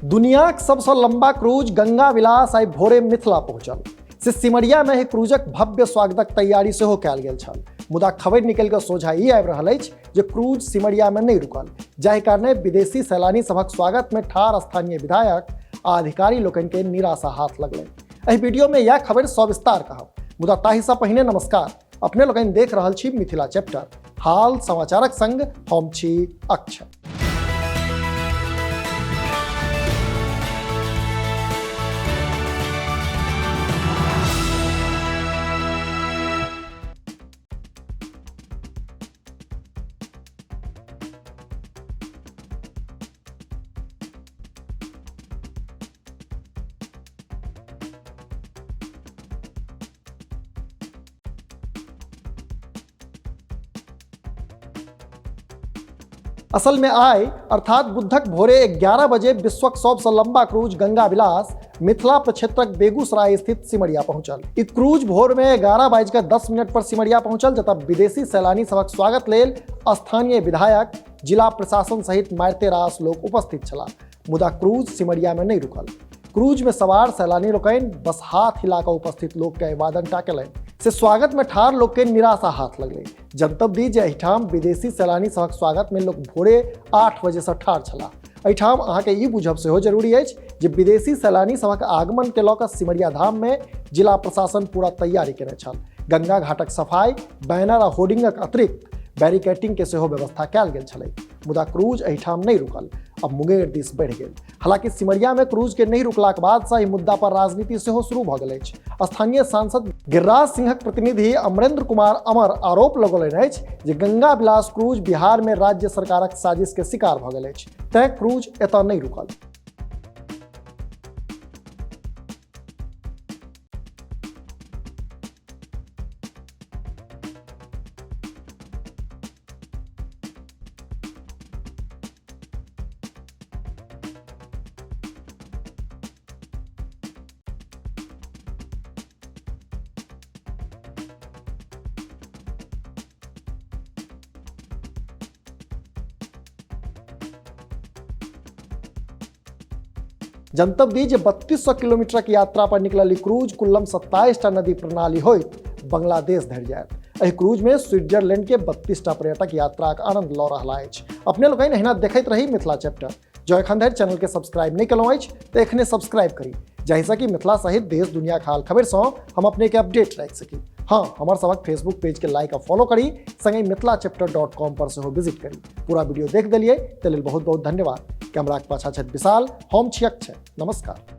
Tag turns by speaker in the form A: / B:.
A: दुनियाक सबसँ लंबा क्रूज गंगा विलास आइ भोरे मिथिला पहुंचल। से सिमरिया में एहि क्रूजक भव्य स्वागतक तैयारी सेहो कयल गेल छल, मुदा खबरि निकलि कऽ सोझा ई आबि रहल अछि जे क्रूज सिमरिया में नहि रुकल, जाहि कारणे विदेशी सैलानी सभक स्वागत में ठाढ़ स्थानीय विधायक आ अधिकारी लोकनि के निराशा हाथ लगलनि। एहि वीडियो में यह खबरि सविस्तार कहब, मुदा ताहिसँ पहिने नमस्कार। अपने लोकनि देख रहल छी मिथिला चैप्टर, हाल समाचारक संग हम छी अक्षय। असल में आइ अर्थात बुधक भोरे 11 बजे विश्वक सबसँ लंबा क्रूज गंगा विलास मिथिला प्रक्षेत्रक बेगूसराय स्थित सिमरिया पहुंचल। ई क्रूज भोर में 11:10 पर सिमरिया पहुंचल, जतऽ विदेशी सैलानी सभक स्वागत लेल स्थानीय विधायक, जिला प्रशासन सहित मारिते रास लोक उपस्थित छलाह। मुदा क्रूज सिमरिया में नहीं रुकल। क्रूज में सवार सैलानी लोकनि बस हाथ हिला कऽ उपस्थित लोक के अभिवादन टा केलनि, से स्वागत में ठाढ़ लोक के निराशा हाथ लगलै। जनतब दी जे एहिठाम विदेशी सैलानी सभक स्वागत में लोक भोरे 8 बजे से ठाढ़ छलाह। एहिठाम अहाँके ई बुझब सेहो जरूरी अछि जे विदेशी सैलानी सभक आगमन के लऽ कऽ सिमरिया धाम में जिला प्रशासन पूरा तैयारी केने छल। गंगा घाटक सफाई, बैनर आ होर्डिंगक अतिरिक्त बैरिकेडिंग के सेहो व्यवस्था कयल गेल छलै। मुदा क्रूज एहिठाम नहि रुकल, अब मुंगेर दिस बढ़ि गेल। हालांकि सिमरिया में क्रूज के नहि रुकलाक बाद से एहि मुद्दा पर राजनीति सेहो शुरू भऽ गेल अछि। स्थानीय सांसद गिरिराज सिंहक प्रतिनिधि अमरेंद्र कुमार अमर आरोप लगौलनि अछि जे गंगा विलास क्रूज बिहार में राज्य सरकारक साजिश के शिकार भऽ गेल अछि, तैं क्रूज एतय नहि रुकल। जनतब दी जे 3200 किलोमीटरक यात्रा पर निकलल ई क्रूज कुल्लम 27 टा नदी प्रणाली होइत बांग्लादेश धरि जायत। एहि क्रूज में स्विट्जरलैंड के 32 टा पर्यटक यात्राक आनंद लऽ रहला अछि। अपने लोकनि एहिना देखैत रही मिथिला चैप्टर। जँ एखन धरि चैनल के सब्सक्राइब नहि केलहुँ अछि तऽ एखने सब्सक्राइब करी, जाहिसँ कि मिथिला सहित देश दुनियाक हाल खबरि सँ हम अपने के अपडेट राखि सकी। हाँ, हमर सभक फेसबुक पेज के लाइक आ फॉलो करी, संगहि मिथिलाचैप्टर.com पर सेहो विजिट करी। पूरा वीडियो देख देलियै ताहि लेल बहुत बहुत धन्यवाद। कैमराक पाछा छथि विशाल, हम छी अक्षय। नमस्कार।